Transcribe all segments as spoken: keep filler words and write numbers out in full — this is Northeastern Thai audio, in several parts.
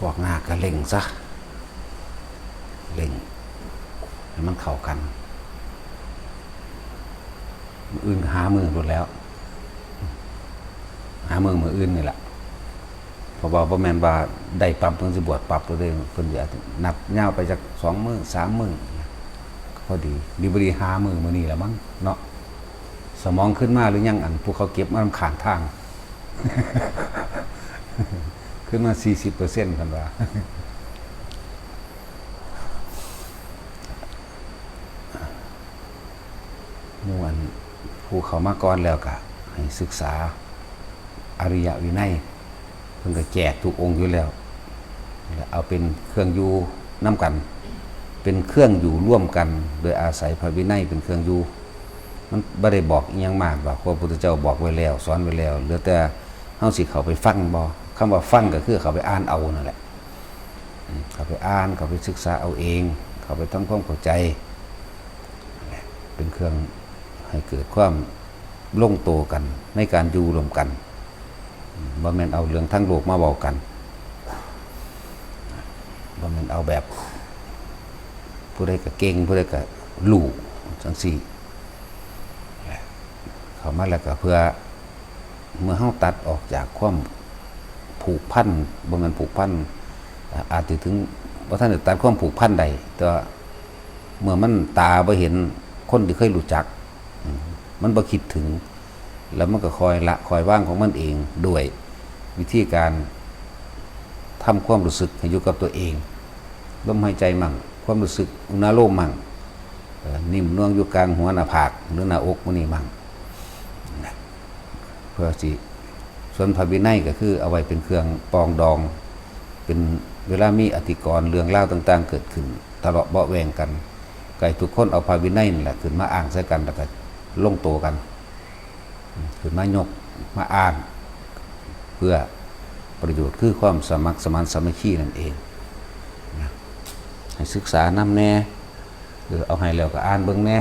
พวกหน้าก็เร่งซะ เร่งให้มันเข้ากัน มื้ออื่นก็หามื้อโลดแล้ว หามื้อมื้ออื่นนี่แหละ เพราะว่าบ่แม่นว่าได้ปั๊บเพิ่นสิบวชปั๊บเลย เพิ่นสิอาจจะนับยาวไปจักสองมื้อสามมื้อ พอดี ดีบ่ดีหามื้อมื้อนี้ละมั้งเนาะ สมองขึ้นมาหรือยัง อันผู้เขาเก็บมานำข้างทาง ขึ้นมาสี่สิบเปอร์เซ็นต์ เพิ่นว่า หมู่อันผู้เข้ามาก่อนแล้วก็ให้ศึกษาอริยวินัย เพิ่นก็แจกทุกองค์อยู่แล้ว แล้วเอาเป็นเครื่องอยู่นำกัน เป็นเครื่องอยู่ร่วมกัน โดยอาศัยพระวินัยเป็นเครื่องอยู่ มันบ่ได้บอกอิหยังมากดอก พระพุทธเจ้าบอกไว้แล้ว สอนไว้แล้ว เหลือแต่เฮาสิเข้าไปฟังบ่ คำว่าฟังก็คือเข้าไปอ่านเอานั่นแหละ อืม เข้าไปอ่าน เข้าไปศึกษาเอาเอง เข้าไปทำความเข้าใจ เป็นเครื่องให้เกิดความลงตัวกันในการอยู่ร่วมกัน อืม บ่แม่นเอาเรื่องทางโลกมาเว้ากัน บ่แม่นเอาแบบ ผู้ใดก็เก่ง ผู้ใดก็รู้จังซี้ เข้ามาแล้วก็เพื่อ เมื่อเฮาตัดออกจากความผูกพัน บ่แม่นผูกพัน อ่า อาจสิถึงบ่ทันได้ตัดความผูกพันได้ แต่ว่าเมื่อมันตาบ่เห็นคนที่เคยรู้จัก อืม มันบ่คิดถึง แล้วมันก็คอยละคอยวางของมันเอง ด้วยวิธีการทำความรู้สึกให้อยู่กับตัวเอง ลมหายใจมั่ง ความรู้สึกอุณาโลมมั่ง เอ่อ นิ่มนวลอยู่กลางหัวหน้าผาก หรือหน้าอกหมู่นี้มั่ง นะ เพื่อสิ ส่วนพระวินัยก็คือเอาไว้เป็นเครื่องปรองดอง เป็นเวลามีอธิกรณ์เรื่องราวต่างๆเกิดขึ้น ทะเลาะเบาะแว้งกัน ก็ให้ทุกคนเอาพระวินัยนั่นแหละขึ้นมาอ้างใส่กัน แล้วก็ลงตัวกัน ขึ้นมายกมาอ้าง เพื่อประโยชน์คือความสมัครสมานสามัคคีนั่นเอง นะ ให้ศึกษานำแน่ เออ เอาให้แล้วก็อ่านเบิ่งแน่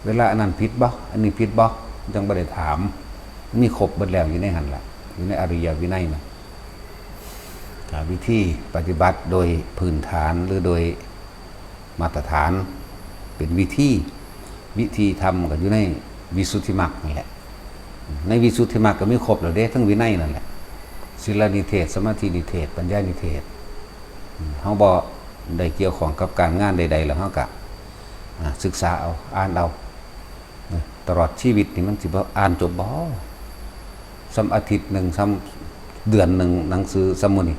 เวลาอันนั้นผิดบ่ อันนี้ผิดบ่ จั่งบ่ได้ถาม มีครบเบิดแล้วอยู่ในหั่นล่ะ อยู่ในอริยวินัยน่ะ ก็วิธีปฏิบัติโดยพื้นฐานหรือโดยมาตรฐาน เป็นวิธี วิธีธรรมก็อยู่ในวิสุทธิมรรคนั่นแหละ ในวิสุทธิมรรคก็มีครบแล้วเด้ ทั้งวินัยนั่นแหละ ศีลนิเทศ สมาธินิเทศ ปัญญานิเทศ อืม เฮาบ่ได้เกี่ยวข้องกับการงานใดๆ แล้วเฮาก็ อ่า ศึกษาเอา อ่านเอา เออ ตลอดชีวิตนี่มันสิบ่อ่านจบบ่ ส่ำอาทิตย์หนึ่ง ส่ำเดือนหนึ่ง หนังสือส่ำหมู่นี้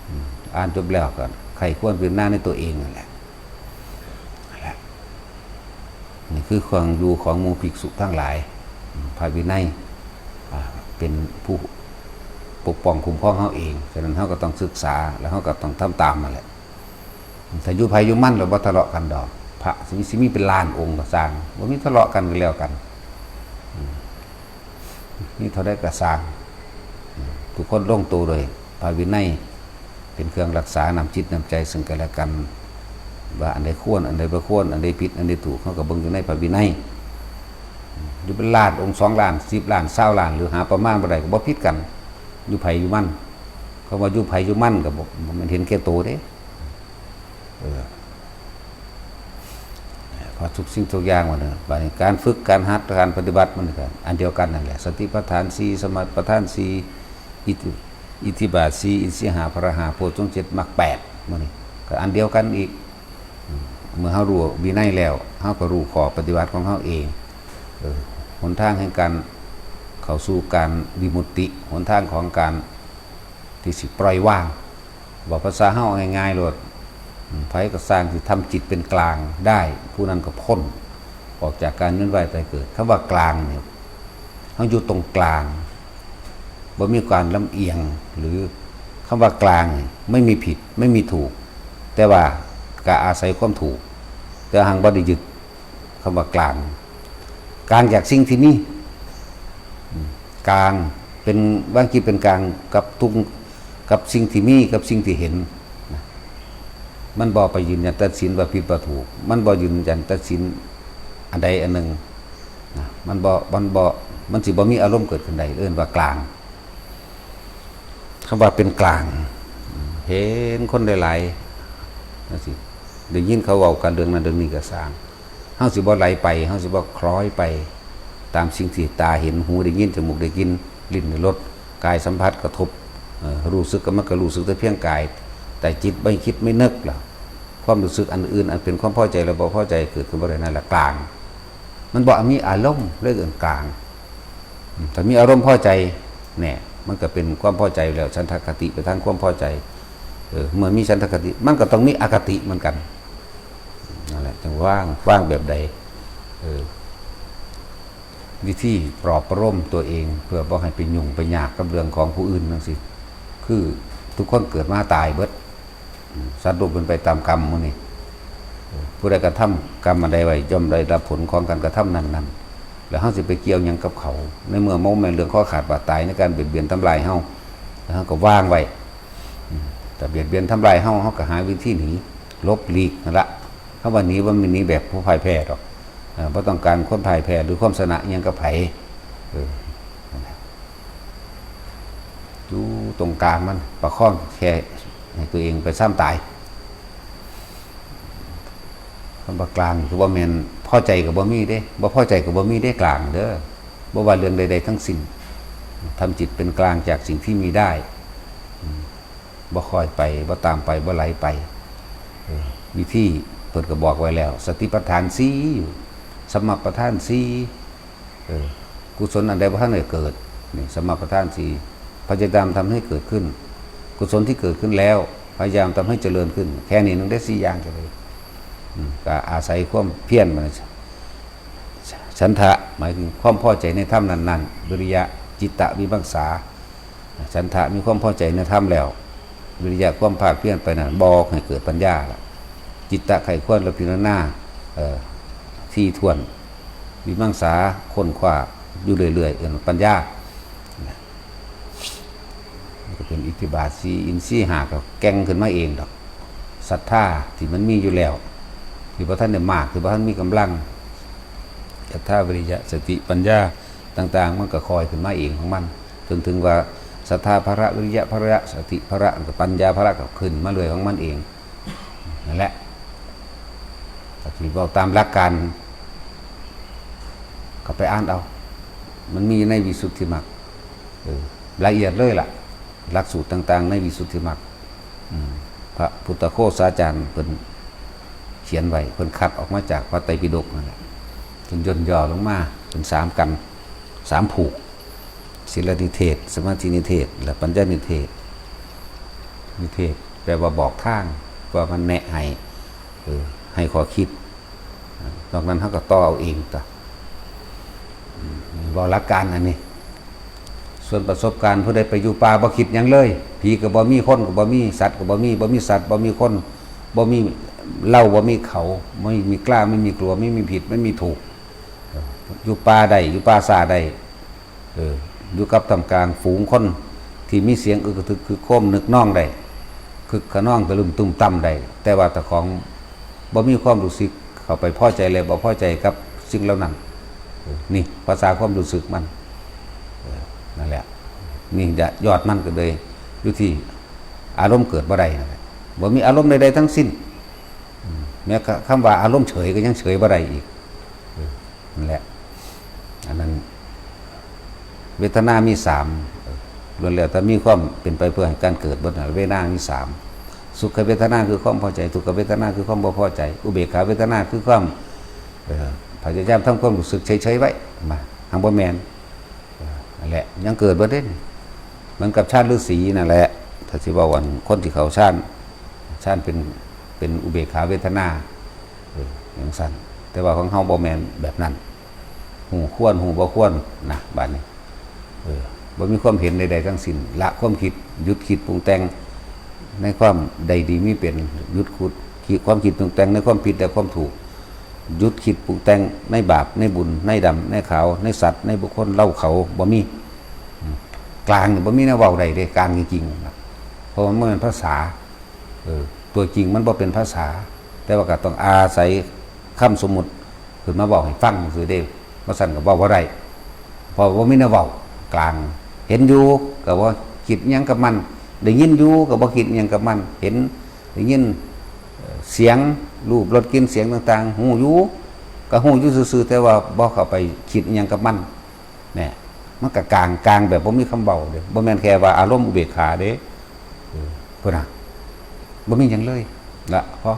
อืม อ่านจบแล้วก็ใคร่ครวญพิจารณาในตัวเองนั่นแหละ นั่นแหละ นี่คือเครื่องอยู่ของหมู่ภิกษุทั้งหลาย พระวินัย อ่า เป็นผู้ปกป้องคุ้มครองเฮาเอง ฉะนั้นเฮาก็ต้องศึกษา แล้วเฮาก็ต้องทำตามนั่นแหละ ถ้าอยู่ไผอยู่มัน แล้วบ่ทะเลาะกันดอก พระสิมี สิมีเป็นล้านองค์ก็ซ่าง บ่มีทะเลาะกันก็แล้วกัน อืม มีเท่าใดก็ซ่าง อืม ทุกคนลงตัวโดยพระวินัย เป็นเครื่องรักษาน้ำจิตน้ำใจซึ่งกันและกัน ว่าอันใดควร อันใดบ่ควร อันใดผิด อันใดถูก เฮาก็เบิ่งอยู่ในพระวินัย อยู่เป็นล้านองค์ สองล้าน สิบล้าน ซาวล้าน หรือหาประมาณบ่ได้ก็บ่ผิดกัน อยู่ไผอยู่มัน คำว่าอยู่ไผอยู่มันก็บ่ บ่แม่นเห็นแก่โตเด้ เออ เพราะทุกสิ่งทุกอย่างมันน่ะ บัดนี้การฝึก การหัด การปฏิบัติมันก็อันเดียวกันนั่นแหละ สติปัฏฐานสี่ สมาปัฏฐานสี่ อิทธิ อิทธิบาทสี่ อินทรีย์ห้า พละห้า โพชฌงค์เจ็ด มรรคแปด หมู่นี้ก็อันเดียวกันอีก เมื่อเฮารู้วินัยแล้ว เฮาก็รู้ข้อปฏิบัติของเฮาเอง เออ หนทางแห่งการเข้าสู่การวิมุตติ หนทางของการที่สิปล่อยวาง เว้าภาษาเฮาง่ายๆโลด อืม ไผก็ซ่างที่ทำจิตเป็นกลางได้ ผู้นั้นก็พ้นออกจากการเวียนว่ายตายเกิด คำว่ากลางเนี่ย เฮาอยู่ตรงกลาง บ่มีการลำเอียง หรือคำว่ากลางนี่ ไม่มีผิด ไม่มีถูก แต่ว่าก็อาศัยความถูก แต่หังบ่ได้ยึด คำว่ากลาง กลางจากสิ่งที่มี อืม กลาง เป็น วางจิตเป็นกลางกับทุก กับสิ่งที่มี กับสิ่งที่เห็น นะ มันบ่ไปยืนยันตัดสินว่าผิดว่าถูก มันบ่ยืนยันตัดสินอันใดอันหนึ่ง นะ มันบ่ มันบ่ มันสิบ่มีอารมณ์เกิดขึ้นได้ เอิ้นว่ากลาง คำว่าเป็นกลาง เห็นคนหลายๆจั่งซี้ ได้ยินเขาเว้ากันเรื่องนั้นเรื่องนี้ก็ซ่าง เฮาสิบ่ไหลไป เฮาสิบ่คล้อยไป ตามสิ่งที่ตาเห็น หูได้ยิน จมูกได้กลิ่น ลิ้นได้รส กายสัมผัสกระทบ เอ่อ รู้สึกก็มันก็รู้สึกแต่เพียงกาย แต่จิตไม่คิดไม่นึกล่ะ ความรู้สึกอันอื่นอันเป็นความพอใจและบ่พอใจเกิดขึ้นบ่ได้ นั่นแหละกลาง มันบ่มีอารมณ์เลยเอิ้นกลาง อืม ถ้ามีอารมณ์พอใจ แน่ มันก็เป็นความพอใจแล้ว ฉันทคติไปทางความพอใจ เออ เมื่อมีฉันทคติ มันก็ต้องมีอคติเหมือนกัน นั่นแหละ จั่งวาง วางแบบใด เออ วิธีปลอบประโลมตัวเอง เพื่อบ่ให้ไปยุ่งไปยากกับเรื่องของผู้อื่นจั่งซี้ คือทุกคนเกิดมาตายเบิด อืม สัตว์โลกเป็นไปตามกรรมหมู่นี้ เออ ผู้ใดกระทำกรรมอันใดไว้ ย่อมได้รับผลของการกระทำนั้นๆ แล้วเฮาสิไปเกี่ยวหยังกับเขา ในเมื่อมันบ่แม่นเรื่องคอขาดบาดตายในการเบียดเบียนทำลายเฮา แล้วเฮาก็วางไว้ อืม แต่เบียดเบียนทำลายเฮา เฮาก็หาวิธีหนี หลบหลีกนั่นละ คำว่าหนีบ่แม่นหนีแบบผู้พ่ายแพ้ดอก เอ่อ บ่ต้องการความพ่ายแพ้หรือความชนะอิหยังกับไผ เออ นั่นแหละ อยู่ตรงกลางมัน ประคองแค่ให้ตัวเองไปซ้ำตาย คำว่ากลางคือบ่แม่นพอใจก็บ่มีเด้ บ่พอใจก็บ่มีเด้ กลางเด้อ บ่ว่าเรื่องใดๆทั้งสิ้น ทำจิตเป็นกลางจากสิ่งที่มีได้ อืม บ่คอยไป บ่ตามไป บ่ไหลไป เออ วิธีเพิ่นก็บอกไว้แล้ว สติปัฏฐานสี่ สัมมาปัฏฐานสี่ เออ กุศลอันใดบ่ทันได้เกิด นี่ สัมมาปัฏฐานสี่ พยายามทำให้เกิดขึ้น กุศลที่เกิดขึ้นแล้ว พยายามทำให้เจริญขึ้น แค่นี้นึงได้สี่อย่างเจริญ อืม ก็อาศัยความเพียรมัน ฉันทะ หมายถึงความพอใจในธรรมนั้นๆ วิริยะ จิตตวิมังสา ฉันทะ มีความพอใจในธรรมแล้ว วิริยะ ความภาคเพียรไปนั้น บอกให้เกิดปัญญาละ จิตตะ ใคร่ครวญและพิจารณา เอ่อ ถี่ถ้วน วิมังสา ค้นคว้าอยู่เรื่อยๆ เอิ้นว่าปัญญา มันก็เป็นอิทธิบาทสี่ อินทรีย์ห้าก็แก่งขึ้นมาเองดอก ศรัทธาที่มันมีอยู่แล้ว ที่บ่ทันได้มาก ที่บ่ทันมีกำลัง ศรัทธา วิริยะ สติ ปัญญาต่างๆ มันก็คอยขึ้นมาเองของมัน จนถึงว่าศรัทธาพละ วิริยะพละ สติพละ ปัญญาพละก็ขึ้นมาเรื่อยของมันเอง นั่นแหละ ก็สิเว้าตามหลักการ ก็ไปอ่านเอา มันมีในวิสุทธิมรรค เออ ละเอียดเลยล่ะ หลักสูตรต่างๆ ในวิสุทธิมรรค อืม พระพุทธโฆษาจารย์เพิ่นเขียนไว้ เพิ่นคัดออกมาจากพระไตรปิฎกนั่นแหละ เพิ่นย่นย่อลงมาเป็นสามกัน สามผูก ศีลนิเทศ สมาธินิเทศ และปัญญานิเทศ นิเทศแปลว่าบอกทาง ว่ามันแนะให้ เออ ให้ข้อคิด นอกนั้นเฮาก็ต่อเอาเองตั๊ว อืม เว้าหลักการอันนี้ ส่วนประสบการณ์ผู้ใดไปอยู่ป่าบ่คิดหยังเลย ผีก็บ่มี คนก็บ่มี สัตว์ก็บ่มี บ่มีสัตว์ บ่มีคน บ่มีเรา บ่มีเขา บ่มีกล้า ไม่มีกลัว ไม่มีผิด ไม่มีถูก อยู่ป่าได้ อยู่ป่าช้าได้ เออ อยู่กับท่ามกลางฝูงคนที่มีเสียงอึกกระทึกคึกโครม นึกนองได้ คึกคะนองตะลึมตุ้มตั้มได้ แต่ว่าเจ้าของบ่มีความรู้สึกเข้าไปพอใจและบ่พอใจกับสิ่งเหล่านั้น เออ นี่ภาษาความรู้สึกมัน เออ นั่นแหละ นี่ยอดมันก็เลยอยู่ที่อารมณ์เกิดบ่ได้นั่นแหละ บ่มีอารมณ์ใดๆทั้งสิ้น อืม แม้กระทั่งคำว่าอารมณ์เฉยก็ยังเฉยบ่ได้อีก เออ นั่นแหละ อันนั้น เวทนามีสาม เออ ล้วนแล้วแต่มีความเป็นไปเพื่อให้การเกิดเบิดนั่น เวทนามีสาม สุขเวทนาคือความพอใจ ทุกขเวทนาคือความบ่พอใจ อุเบกขาเวทนาคือความ เอ่อ พยายามทำความรู้สึกเฉยๆไว้ มา หังบ่แม่น เออ นั่นแหละ ยังเกิดบ่ได้นี่ เหมือนกับฌานฤาษีนั่นแหละ ถ้าสิเว้าอันคนที่เข้าฌาน ฌานเป็น เป็นอุเบกขาเวทนา เออ จั่งซั้น แต่ว่าของเฮาบ่แม่นแบบนั้น ฮู้ควร ฮู้บ่ควร นะ บัดนี้ เออ บ่มีความเห็นใดๆทั้งสิ้น ละความคิด หยุดคิดปรุงแต่งในความใดดีมีเป็น หยุดคิด คิด ความคิดปรุงแต่งในความผิดและความถูก หยุดคิดปรุงแต่งในบาป ในบุญ ในดำ ในขาว ในสัตว์ ในบุคคล เรา เขา บ่มี อืม กลางนี่บ่มีแนวเว้าได้เด้ กลางจริงๆนะ เพราะว่ามันเป็นภาษา เออ ตัวจริงมันบ่เป็นภาษา แต่ว่าก็ต้องอาศัยคำสมมุติขึ้นมาเว้าให้ฟังซื่อเด้ บ่ซั้นก็เว้าบ่ได้ เพราะว่าบ่มีแนวเว้ากลาง เห็นอยู่ก็บ่คิดหยังกับมัน ได้ยินอยู่ก็บ่คิดอิหยังกับมัน เห็น ได้ยิน เอ่อ เสียง รูป รส กลิ่น เสียงต่างๆ ฮู้อยู่ ก็ฮู้อยู่ซื่อๆ แต่ว่าบ่เข้าไปคิดอิหยังกับมัน เนี่ย มันก็กลาง กลางแบบบ่มีคำเว้าเด้ บ่แม่นแค่ว่าอารมณ์อุเบกขาเด้ เออ พุ้นน่ะ บ่มีหยังเลย ละ พอ